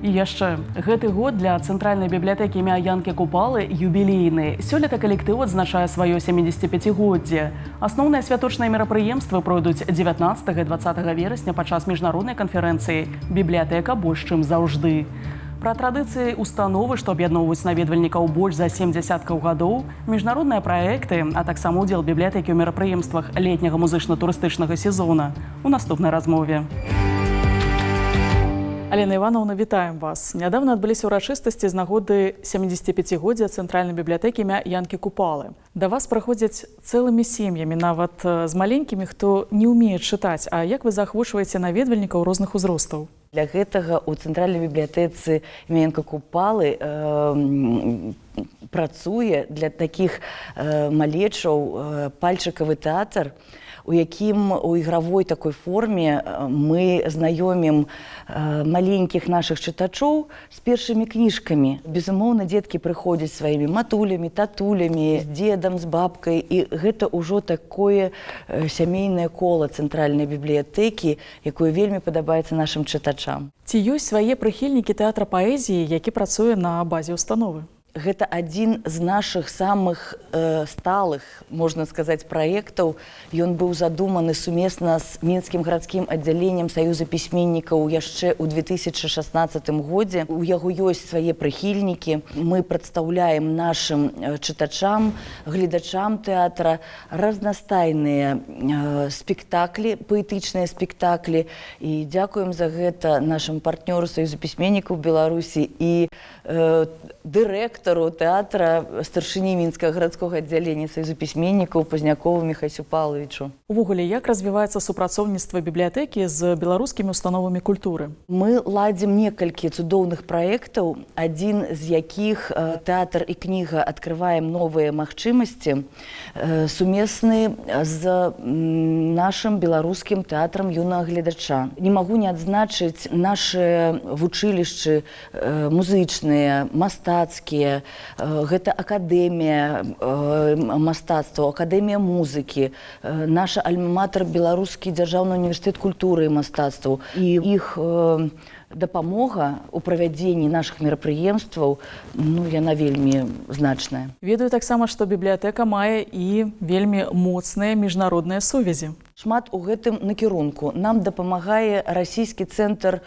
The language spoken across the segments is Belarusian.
І яшчэ гэты год для Цэнтральнай бібліятэкі імя Янкі Купалы юбілейны. Сёлета калектыў адзначае сваё 75годдзе. Асноўныя святочныя мерапрыемствы пройдуць 19 і 20 верасня падчас міжнароднай канферэнцыі «Бібліятэка больш, чым заўжды». Пра традыцыі установы, што аб'ядноўваюць наведвальнікаў больш за сем дзясяткаў гадоў, міжнародныя праекты, а таксама удзел бібліятэкі ў мерапрыемствах летняга музычна-турыстычнага сезона у наступнай размове. Алена Іванаўна, вітаем вас. Нядаўна адбыліся ўрачыстасці з нагоды 75годдзя Цэнтральнай бібліятэкі імя Янкі Купалы. Да вас прыходзяць цэлымі сем'ямі, нават з маленькімі, хто не ўмее чытаць. А як вы заахвочваеце наведвальнікаў розных узростаў? Для гэтага ў Цэнтральнай бібліятэцы імя Янкі Купалы працуе для такіх малечаў пальчыкавы тэатр, у якім у ігравой такой форме мы знаёмім маленькіх нашых чытачоў з першымі кніжкамі. Безумоўна, дзеткі прыходзяць сваімі матулямі, татулямі, з дзедам, з бабкай, і гэта ўжо такое сямейнае кола Цэнтральнай бібліятэкі, якое вельмі падабаецца нашым чытачам. Ці ёсць свае прыхільнікі тэатра паэзіі, які працуе на базе установы? Гэта адзін з нашых самых сталых, можна сказаць, праектаў. Ён быў задуманы сумесна з Мінскім гарадскім аддзяленнем Саюза пісьменнікаў яшчэ ў 2016 годзе. У яго ёсць свае прыхільнікі. Мы прадстаўляем нашым чытачам, гледачам тэатра разнастайныя спектаклі, паэтычныя спектаклі, і дзякуем за гэта нашым партнёру, Саюзу пісьменнікаў Беларусі, і дырэктару тэатра, старшыні Мінскага гарадскога аддзялення Саюза пісьменнікаў Пазнякову Міхасю Паўлавічу. Увогуле, як развіваецца супрацоўніцтва бібліятэкі з беларускімі установамі культуры? Мы ладзім некалькі цудоўных праектаў, адзін з якіх «Тэатр і кніга. Открываем новыя магчымасці», сумесны з нашым беларускім тэатрам юнага гледача. Не магу не адзначыць нашы вучылішчы музычныя, мастацкія, гэта акадэмія мастацтва, акадэмія музыкі, наша альма-матэр, Беларускі дзяржаўны універсітэт культуры і мастацтваў. І іх дапамога ў правядзенні нашых мерапрыемстваў, ну, яна вельмі значная. Ведаю таксама, што бібліятэка мае і вельмі моцныя міжнародныя сувязі. Шмат у гэтым накірунку нам дапамагае Расійскі цэнтр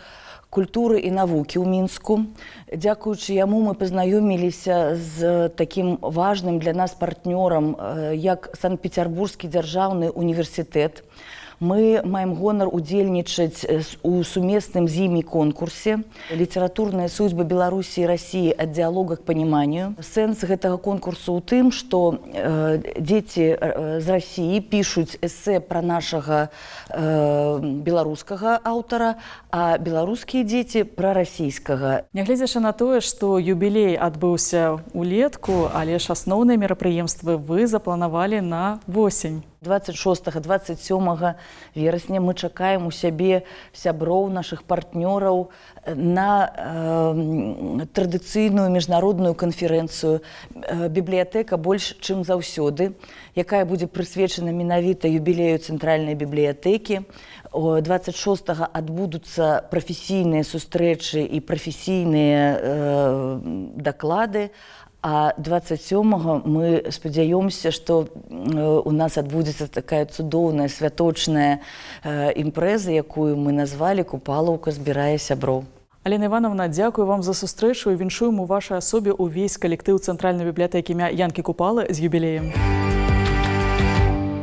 культуры і навукі ў Мінску. Дзякуючы яму мы пазнаёміліся з такім важным для нас партнёрам, як Санкт-Пецярбургскі дзяржаўны універсітэт. Мы маем гонар удзельнічаць у сумесным з імі конкурсе «Литературная судьба Беларуси и России: от диалога к пониманию». Сэнс гэтага конкурсу ў тым, што дзеці з Расіі пішуць эсэ пра нашага беларускага аўтара, а беларускія дзеці пра расійскага. Нягледзячы на тое, што юбілей адбыўся ўлетку, але ж асноўныя мерапрыемствы вы запланавалі на восень. 26-27 верасня мы чакаем у сябе сяброў, нашых партнёраў на традыцыйную міжнародную канферэнцыю «Бібліятэка больш, чым заўсёды», якая будзе прысвечана менавіта юбілею Цэнтральнай бібліятэкі. 26 адбудуцца прафесійныя сустрэчы і прафесійныя даклады. А 27 мы спадзяёмся, што у нас адбудзецца такая цудоўная святочная імпрэза, якую мы назвалі «Купалаўка збірае сяброў». Алена Іванаўна, дзякую вам за сустрэчу і віншуем у вашай асобе ўвесь калектыў Цэнтральнай бібліятэкі імя Янкі Купалы з юбілеем.